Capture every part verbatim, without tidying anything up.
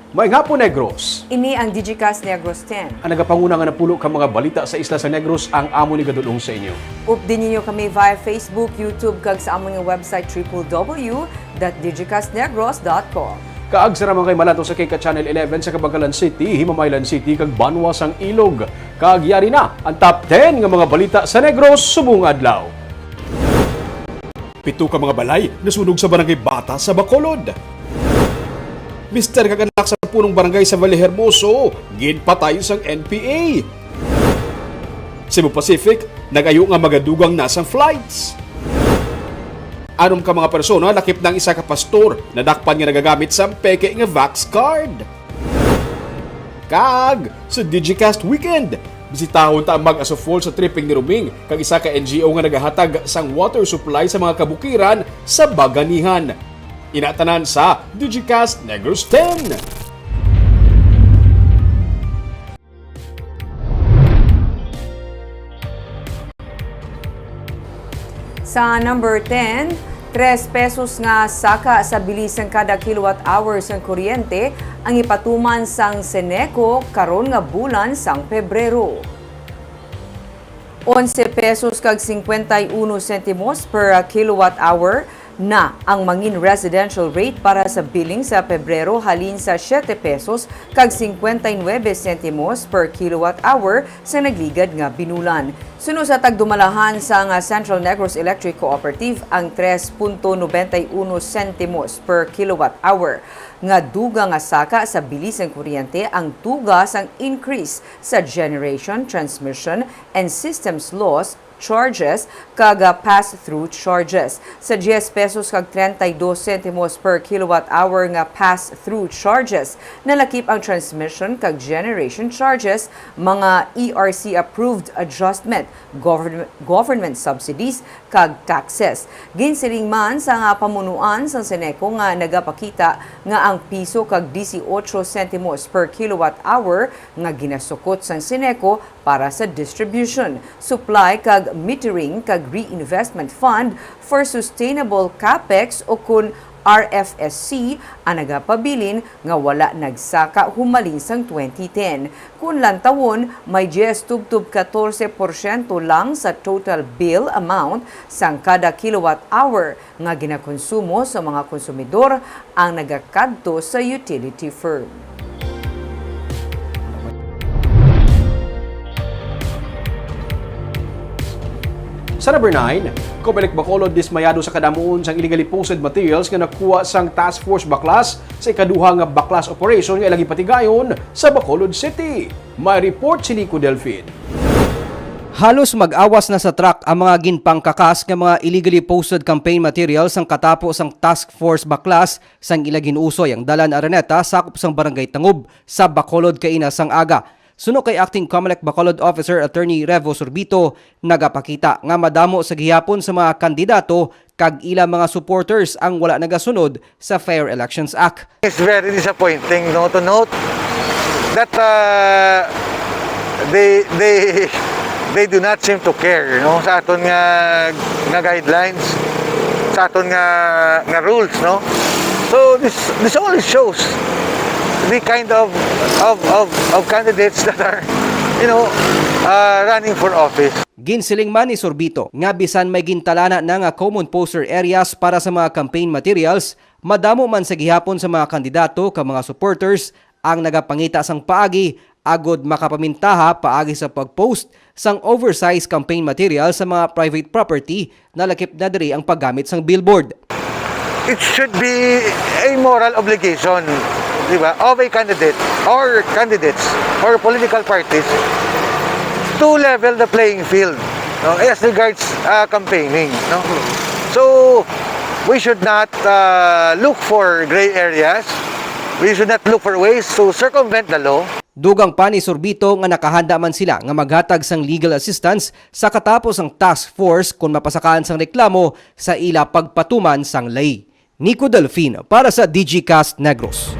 Maayong hapon, Negros. Ini ang Digicast Negros ten. Ang nagapanguna nga napulo ka mga balita sa isla sa Negros ang amon igadul-ong sa inyo. Updi ninyo kami via Facebook, YouTube, kag sa amon nga website, triple W dot digicast negros dot com. Kaagsa ra man kay malantaw sa K K Channel eleven sa Kabankalan City, Himamaylan City, kag Banwa sang Ilog. Kag yari na ang top ten nga mga balita sa Negros subong adlaw. Pito ka mga balay nasunog sa Barangay Bata sa Bacolod. Mister kag anak sa punong barangay sa Valle Hermoso ginpatay sang N P A. Cebu Pacific nag-ayo nga magadugang na sang flights. Anom ka mga persona lakip na ang isa ka pastor nadakpan nga nagagamit sang peke nga vax card. Kag sa Digicast Weekend, bisitahon ta ang Mag-Aso Falls sa tripping ni Ruming kag isa ka N G O nga nagahatag sang water supply sa mga kabukiran sa Baganihan. Ina tanan sa Digicast Negros ten. Sa number ten, tres pesos nga saka sa bili sang kada kilowatt hour sang kuryente ang ipatuman sang Ceneco karon nga bulan sang Pebrero. Onse pesos kag cincuenta y uno sentimos per kilowatt hour na ang mangin residential rate para sa billing sa Pebrero, halin sa siete pesos kag cincuenta y nueve sentimos per kilowatt hour sa nagligad nga binulan. Suno sa tagdumalahan sang Central Negros Electric Cooperative, ang tres punto nobenta y uno sentimos per kilowatt hour nga dugang nga saka sa bili sang kuryente ang tuga sang increase sa generation, transmission, and systems loss charges kag, ah, pass-through charges. Sa diyes pesos kag treinta y dos sentimos per kilowatt hour nga pass-through charges, nalakip ang transmission kag generation charges, mga E R C approved adjustment, govern-, government subsidies, kag taxes. Ginsiling man sang pamunuan sang Ceneco nga nagapakita nga ang piso kag dieciocho sentimos per kilowatt hour nga ginasukot sang Ceneco para sa distribution, supply kag metering kag Reinvestment Fund for Sustainable Capex, o kon R F S C, ang nagapabilin nga wala nagsaka humalin sang twenty ten. Kon lantawon, may diyes tubtob katorse porsyento lang sa total bill amount sang kada kilowatt hour nga ginakonsumo sa mga konsumidor ang nagakadto sa utility firm. Sa number nine, Comelec Bacolod dismayado sa kadamuon sang illegally posted materials nga nakuha sang Task Force Baklas sa ikaduha nga baklas operation nga ilang gipatigayon sa Bacolod City. May report si Nico Delfin. Halos mag-awas na sa truck ang mga ginpangkakas nga mga illegally posted campaign materials sang katapo sang Task Force Baklas sang ila gin-usoy ang Dalan Araneta, sakop sang Barangay Tangub, sa Bacolod kaina sang aga. Suno kay Acting Comelec Bacolod Officer Attorney Revo Sorbito, nagapakita nga madamo sa gihapon sa mga kandidato kag ila mga supporters ang wala nagasunod sa Fair Elections Act. It's very disappointing, no, to note that, uh, they, they, they do not seem to care, no, sa aton nga, nga guidelines, sa aton nga, nga rules, no. So this, this only shows the kind of, of, of, of candidates that are, you know, uh, running for office. Ginsiling man ni Sorbito nga bisan may gintalana na nga common poster areas para sa mga campaign materials, madamo man sa gihapon sa mga kandidato kag mga supporters ang nagapangita sang paagi agod makapamintaha paagi sa pag-post sang oversized campaign material sa mga private property, nalakip na diri ang paggamit sang billboard. It should be a moral obligation, di ba, of a candidate or candidates or political parties to level the playing field, no, as regards, uh, campaigning, no? So, we should not, uh, look for gray areas. We should not look for ways to circumvent the law. Dugang pa ni Sorbito nga nakahanda man sila nga maghatag sang legal assistance sa katapo sang task force kon mapasakaan sang reklamo sa ila pagpatuman sang ley. Nico Delfin para sa Digicast Negros.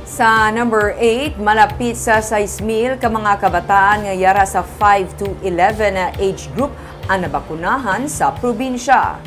Sa number eight, malapit sa sais mil ka mga kabataan nga yara sa five to eleven age group ang nabakunahan sa probinsya.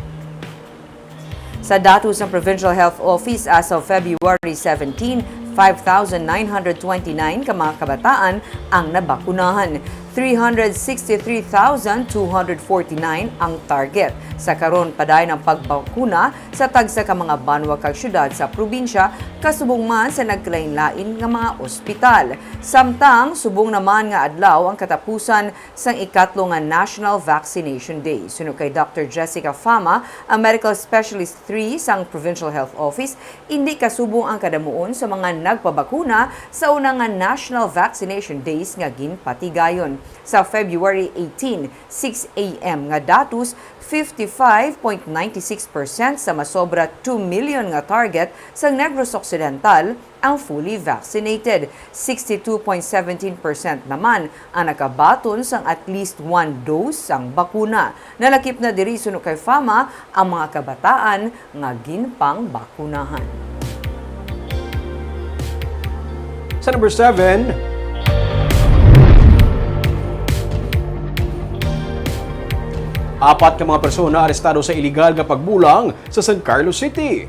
Sa datos sang Provincial Health Office, as of February seventeen, five thousand nine hundred twenty-nine ka mga kabataan ang nabakunahan. Three hundred sixty-three thousand two hundred forty-nine ang target. Sa karon, padayon ang pagbakuna sa tagsa ka mga banwa kag syudad sa probinsya, kasubong man sa nagkalain-lain nga mga ospital. Samtang, subong naman nga adlaw ang katapusan sang ikatlo nga National Vaccination Day. Suno kay Doctor Jessica Fama, ang Medical Specialist three sang Provincial Health Office, indi kasubong ang kadamuon sa mga nagpabakuna sa una nga National Vaccination Days nga ginpatigayon. Sa February eighteen, six A M nga datos, fifty-five point nine six percent sa masobra two million nga target sang Negros Occidental ang fully vaccinated. Sixty-two point seventeen percent naman ang nakabaton sang at least one dose sang bakuna. Nalakip na diri, suno kay Fama, ang mga kabataan nga ginpangbakunahan. Sa number seven, apat ka mga persona arestado sa iligal nga pagbulang sa San Carlos City.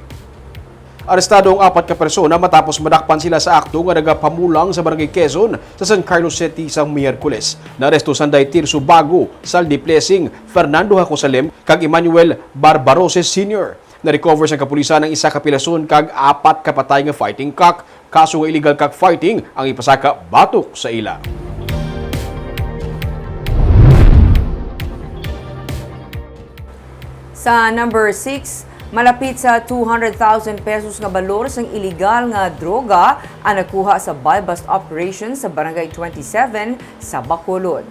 Arestado ang apat ka persona matapos madakpan sila sa akto nga nagapamulang sa Barangay Quezon sa San Carlos City sa Miyerkules. Naaresto sanday Tirso Bago, Saldi Plessing, Fernando Hacosalem, kag Emmanuel Barbarose Senior. Na-recover sang kapulisan ang isa ka pilason kag apat ka patay nga fighting cock. Kaso nga illegal cockfighting ang ipasaka batok sa ila. Sa number six, malapit sa two hundred thousand pesos nga balor sang iligal nga droga ang nakuha sa buy-bust operation sa Barangay twenty-seven sa Bacolod.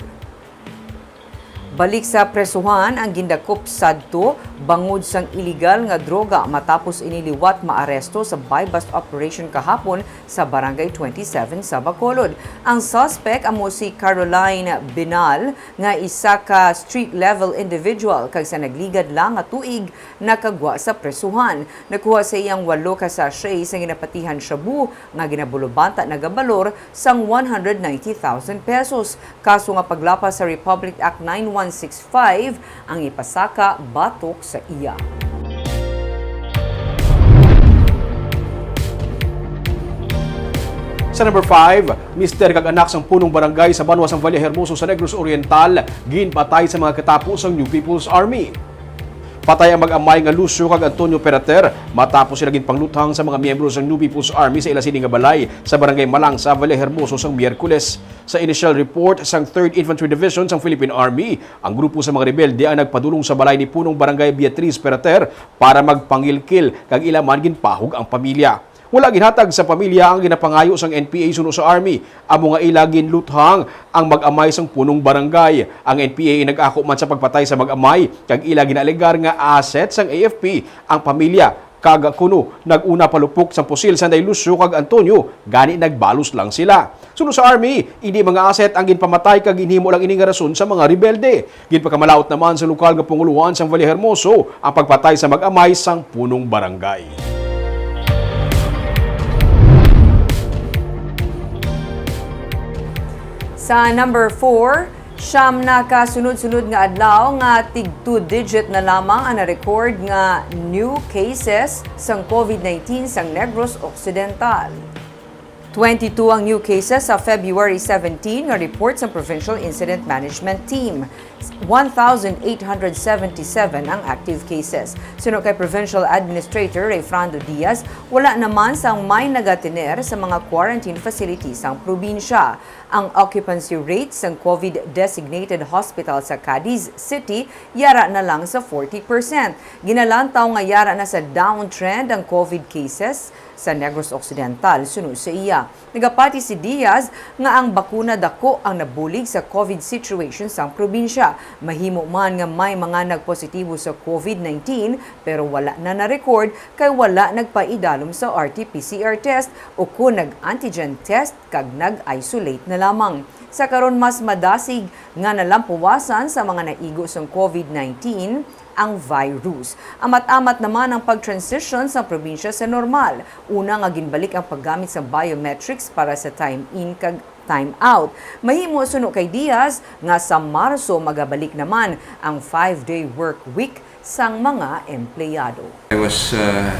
Balik sa presuhan ang gindakop sadto bangod sang iligal nga droga matapos ini liwat maaresto sa buy-bust operation kahapon sa Barangay twenty-seven sa Bacolod. Ang suspect amo si Caroline Binal, nga isa ka street-level individual kag sa nagligad lang nga tuig nakagwa sa presuhan. Nakuha sa iyang walo ka sachet sa ginapatihan shabu nga ginabulubanta nagabalor sang one hundred ninety thousand pesos. Kaso nga paglapas sa Republic Act nine one six five ang ipasaka batok sa iya. Sa number five, mister kag anak sang punong barangay sa banwa sang Valle Hermoso sa Negros Oriental ginpatay sa mga katapo sang New People's Army. Patay ang mag-amay nga Lucio kag Antonio Perater matapos sila ginpangluthang sa mga miyembro sang New People's Army sa ila sini nga balay sa Barangay Malangsa, Valle Hermoso sang Miyerkules. Sa initial report sang Third Infantry Division sang Philippine Army, ang grupo sa mga rebelde ang nagpadulong sa balay ni Punong Barangay Beatriz Perater para magpangilkil kag ila man ginpahog ang pamilya. Wala ginhatag sa pamilya ang ginapangayo sang N P A suno sa Army, amo nga ila ginluthang ang mag-amay sang punong barangay. Ang N P A nag-ako man sa pagpatay sa mag-amay, kag ila ginaalegar nga asset sang A F P ang pamilya, kag kuno nag-una palupok sang pusil sanday Lucio kag Antonio, gani nagbalos lang sila. Suno sa Army, indi mga asset ang ginpamatay kag ginhimo lang ini nga rason sa mga rebelde. Ginpakamalaut naman sa lokal nga pangulohan sang Valle Hermoso ang pagpatay sa mag-amay sang punong barangay. Sa number four, siyam na ka sunod-sunod nga adlaw nga tig two-digit na lamang ang na-record nga new cases sang COVID nineteen sang Negros Occidental. Twenty-two ang new cases sa February seventeen nga report sa Provincial Incident Management Team. One thousand eight hundred seventy-seven ang active cases. Suno kay Provincial Administrator Rayfrando Diaz, wala naman sang may nagatiner sa mga quarantine facilities sang probinsya. Ang occupancy rate sang COVID designated hospital sa Cadiz City yara na lang sa forty percent. Ginalantaw nga yara na sa downtrend ang COVID cases sa Negros Occidental, suno sa iya. Nagapati si Diaz nga ang bakuna dako ang nabulig sa COVID situation sang probinsya. Mahimo man nga may mga nagpositibo sa COVID nineteen, pero wala na na-record kay wala nagpaidalom sa R T P C R test o kon nag-antigen test kag nag-isolate na lamang. Sa karon, mas madasig nga nalampuwasan sa mga naigo sang COVID nineteen ang virus. Amat-amat naman ang pag-transition sa probinsya sa normal, una nga ginbalik ang paggamit sa biometrics para sa time in kag time out. Mahimo, suno kay Diaz, nga sa Marso magabalik naman ang five-day work week sang mga empleyado. I was, uh,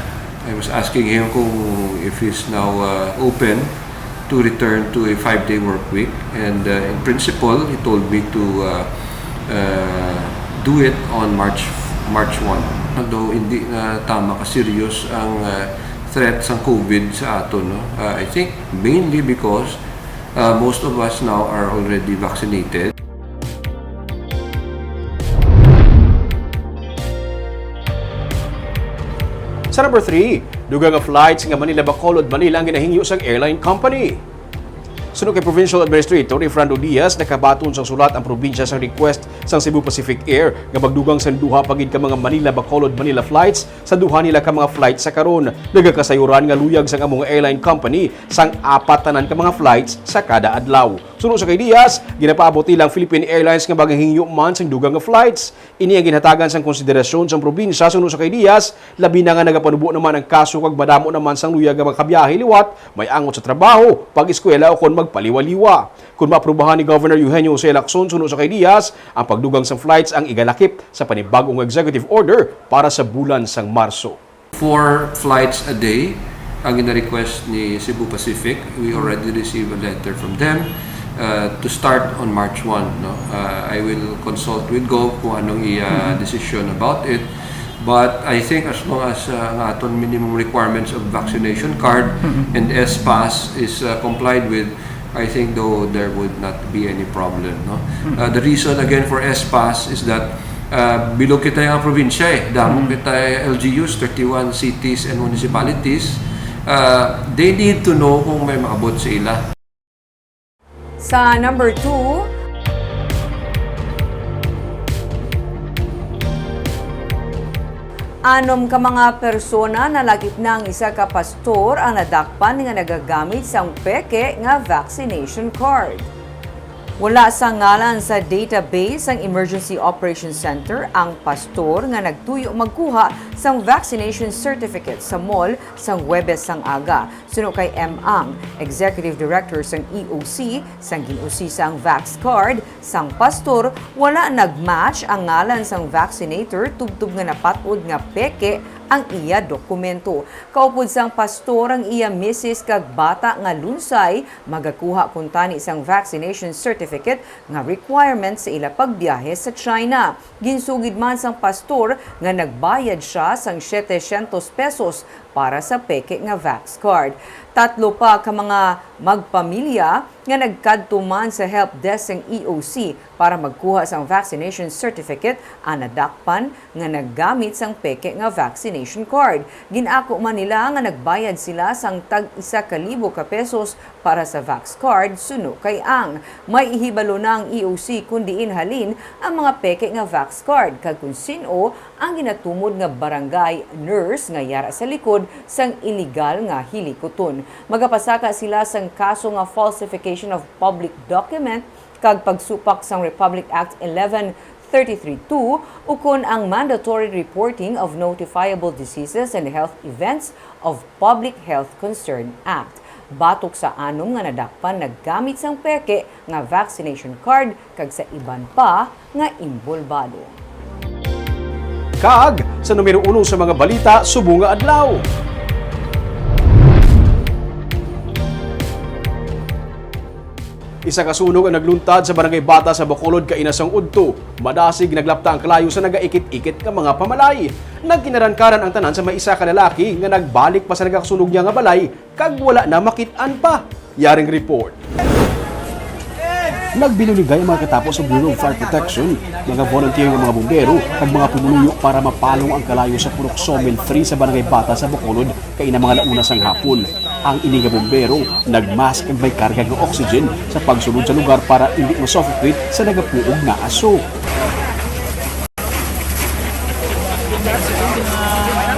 I was asking him kung if he's now, uh, open to return to a five-day work week. And, uh, in principle, he told me to, uh, uh, do it on March, March one. Although hindi na tama ka serious ang, uh, threat sang COVID sa aton, no? Uh, I think mainly because, uh, most of us now are already vaccinated. Sa number three, dugang nga flights nga Manila-Bacolod-Manila ang ginahingyo sang airline company. Suno kay Provincial Administrator Efrando Diaz, nakabaton sang sulat ang probinsya sang request sang Cebu Pacific Air nga magdugang sang duha pa gid ka mga Manila-Bacolod-Manila flights sa duha nila ka mga flights sa karon. Nagakasayuran nga luyag sang amo nga airline company sang apat tanan ka mga flights sa kada adlaw. Suno sa kay Diaz, ginapaabot nila ang Philippine Airlines nga maghingyo man sang dugang nga flights. Ini ang ginhatagan sang konsiderasyon sang probinsya suno sa kay Diaz, labi na nga nagapanubo naman ang kaso kag madamo naman sang luyag nga makabiyahe liwat, may angot sa trabaho, pag-eskwela o kon magpaliwaliwa. Kon maaprubahan ni Governor Eugenio Jose Lacson suno sa kay Diaz, ang pagdugang sang flights ang igalakip sa panibag-o nga executive order para sa bulan sang Marso. Four flights a day ang gina-request ni Cebu Pacific. We already received a letter from them, uh, to start on March one, no? Uh, I will consult with Gov kung anong iya, mhm, desisyon about it. But I think as long as, uh, ang aton minimum requirements of vaccination card, mhm, and S pass is, uh, complied with, I think, though, there would not be any problem, no? Hmm. Uh, the reason, again, for S pass is that, uh, bilog kita nga probinsya, eh. Damo, hmm, kita, eh, L G Us, thirty-one cities and municipalities. Uh, they need to know kung may maabot sa ila. Sa number two, anom ka mga persona, nalakip na ang isa ka pastor, ang nadakpan nga nagagamit sang peke nga vaccination card. Wala sa ngalan sa database sang Emergency Operation Center ang pastor nga nagtuyo magkuha sang vaccination certificate sa mall sang Huwebes sang aga. Suno kay M. Ang, Executive Director sang E O C, sang gin-usisa ang Vax Card sang pastor, wala nag-match ang ngalan sang vaccinator tubtob nga napat-od nga peke ang iya dokumento. Kaupod sang pastor ang iya misis kag bata nga lunsay, magakuha kuntani sang vaccination certificate nga requirement sa ila pagbiyahe sa China. Ginsugid man sang pastor nga nagbayad sia sang setecientos pesos para sa peke nga Vax Card. Tatlo pa ka mga magpamilya nga nagkadto man sa help desk sang E O C para magkuha sang vaccination certificate ang nadakpan nga naggamit sang peke nga vaccination card. Gin-ako man nila nga nagbayad sila sang tag isa ka libo ka pesos para sa Vax Card, suno kay Ang. May ihibalo na ang E O C kon diin halin ang mga peke nga Vax Card kag kon sin-o ang ginatumod nga barangay nurse nga yara sa likod sang iligal nga hilikuton. Magapasaka sila sang kaso nga falsification of public document kag pagsupak sang Republic Act eleven thirty-three two ukon ang Mandatory Reporting of Notifiable Diseases and Health Events of Public Health Concern Act. Batok sa anom nga nadakpan naggamit sang peke nga vaccination card kag sa iban pa nga inbolbado. Kag sa numero uno sa mga balita subong nga adlaw. Isa ka sunog ang nagluntad sa Barangay Bata sa Bacolod kaina sang udto. Madasig naglapta ang kalayo sa nagaikit-ikit nga mga pamalay. Nagkinarankaran ang tanan sa may isa ka lalaki nga nagbalik pa sa nagakasunog niya nga balay kag wala na makit-an pa. Yaring report. Nagbinuligay ang mga katapo sa Bureau of Fire Protection, mga volunteer nga mga bumbero, kag mga pumuluyo para mapalong ang kalayo sa Purok Sawmill three sa Barangay Bata sa Bacolod kaina mga la-una sang hapon. Ang ini nga bumbero nagmask kag may karga nga oxygen sa pagsulod sa lugar para indi ma-suffocate sa nagapuog nga aso.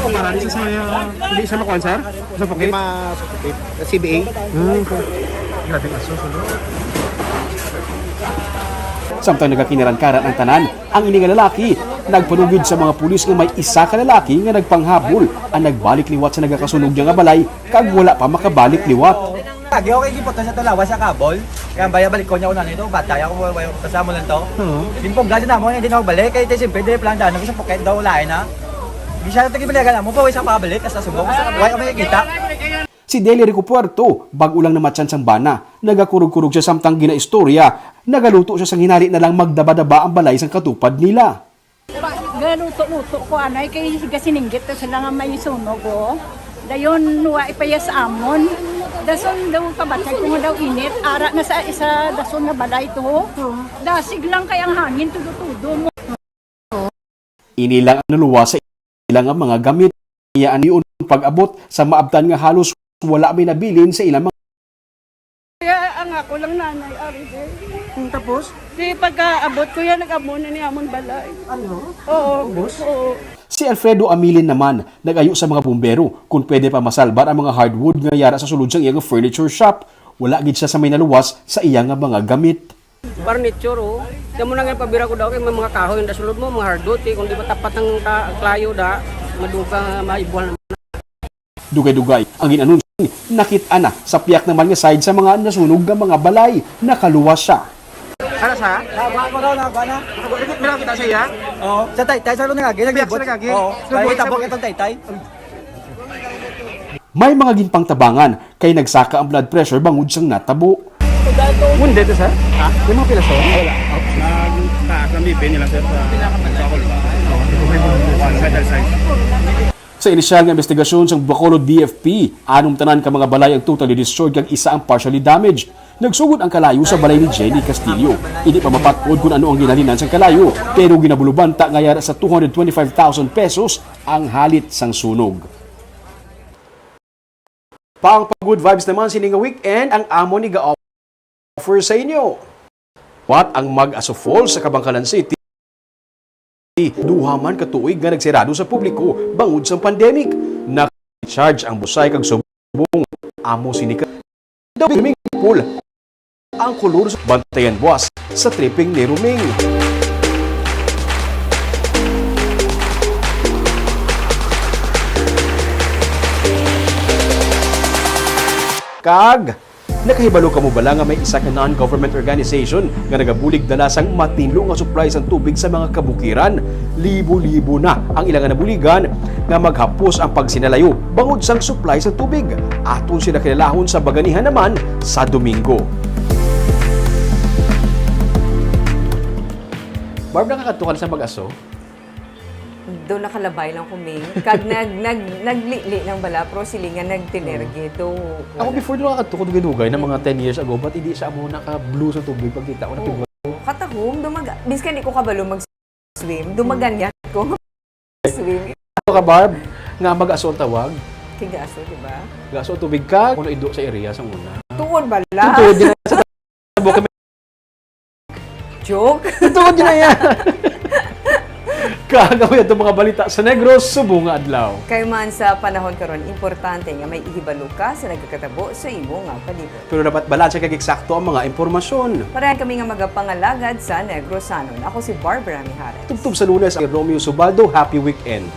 Para di sa, hindi siya makuha, sir? Sa Hindi pukit? ma-suffocate. Sa C B A. Hmm, okay. Grabe ang aso, sir. Samtang nagakinarankaran ang tanan, ang ini nga lalaki nagpanugid sa mga pulis nga may isa ka lalaki nga nagpanghabol ang nagbalik liwat sa nagakasunog niya nga balay kag wala pa makabalik liwat. Lagi okay gipot sa talawas sa kabol. Kaya baya balik ko niya una nito, bata ako, way, way, kasama lang to. Oo. Yung pong gasa namo, hindi na magbalik, kaya ito siyempre, dili plan daan, sa pocket daw, lain na. Di siya, tagi balikan mo, pawis sa pabalik, sa subong, way kami kita. Si Deli Rico Puerto, bag-o lang namatyan sang bana, nagakurog-kurog siya samtang ginaistorya, nagaluto siya sang hinali na lang magdaba-daba ang balay sang katupad nila. Galuto-luto ko, anay, kay siga sininggit to sila nga may sunog, oh. Dayon, wa ipayas amon. Dason daw kabatay ko nga daw init, ara na sa isa dason nga balay to. Dasig lang kay ang hangin, tudo-tudo mo. Ini lang ang naluwas sa ila nga mga gamit. Iya, ani, pag-abot sa maabtan nga halos wala may nabilin sa ilang mga Kaya ang ako lang nanay, ari din. Hmm, tapos? Di pagkaabot ko yan, nag-amo na ni amon balay. Ano? Oo. Ubos? Oo. Si Alfredo Amilin naman, nag-ayo sa mga bumbero kung pwede pa masalbar ang mga hardwood nga yara sa sulod sang iyang furniture shop. Wala gid siya sa may naluwas sa iya nga mga gamit. Furniture, oh. Yan mo na nga pabira ko daw kay may mga kahoy na sulod mo, mga hardwood, eh. Kung di matapat ang ta-, klayo da, maduga, maibuhal naman. Dugay-dugay ang gin-anunsyo, nakit-an na sa piyak naman nga side sa mga nasunog nga mga balay. Nakaluwas siya. Ano sa? Nakuha ko daw, nakuha na. Meron kita sa iya? Oo. Sa taytay, sa nagagi, Piyak sa naglibot. Nagagi? Oo. Naglibot Kaya sa itabok itong taytay. May mga ginpangtabangan kay nagsaka ang blood pressure bangod sang natabo. Wounded to, sir? Ha? Yung mga pila, sir? Wala. Nagtaas ng B P nila, sir, sa, sa Bacolod. One vital sign. Sa inisyal nga investigasyon sang Bacolod D F P, anom tanan ka mga balay ang totally destroyed kag isa ang partially damaged. Nagsugod ang kalayo sa balay ni Jenny Castillo. Hindi pa mapat-od kung ano ang ginhalinan sang kalayo, pero ginabulubanta nga yara sa two hundred twenty-five thousand pesos ang halit sang sunog. Pang pa-good vibes naman sini nga weekend, ang amo ni ga-offer sa inyo. Pat ang Mag-Aso Falls sa Kabankalan City, duha man ka tuig nga nagsirado sa publiko bangod sang pandemic. Naka-charge ang busay kag subong amo sini ka daw swimming pool. Ang kolor sa bantayan buwas sa tripping ni Ruming. Kag, nakahibalo kamo bala nga may isa ka non-government organization nga nagabulig dala sang matinlo nga supply sang tubig sa mga kabukiran? Libo-libo na ang ila nga nabuligan nga maghapos ang pagsinalayo bangod sang supply sang tubig. Aton sila kilalahon sa baganihan naman sa Domingo. Barb, nakakadto ka na sa Mag-Aso? Do, nakalabay lang ko, Ming. Kag nag-, nag-, naglili lang bala, pero silingan nagtinergi. Oo. Do, Ako wala. Before, do nakakadto ko dugay-dugay na mga ten years ago, but hindi siya amo naka-blue sa tubig pagkita ko na Oo. Katahom, do mag-, biskan di ko kabalo mag-swim, do maganyan ko. Swim. Ano ka, Barb? Nga Mag-Aso ang tawag? Kay Gaso, di ba? Gaso ang tubig ka, kuno ido sa area sa una. Tuod bala? Tuod din sa Joke. Tuod din na yan. Kag amo yan ang mga balita sa Negros subong nga adlaw. Kay man sa panahon karon, importante nga may ihibalo ka sa nagakatabo sa imo nga palibot. Pero dapat balanse kag eksakto ang mga impormasyon. Parehan kami nga magapangalagad sa Negrosanon. Ako si Barbara Mijares. Tubtob sa Lunes, ang Romeo Subaldo. Happy weekend.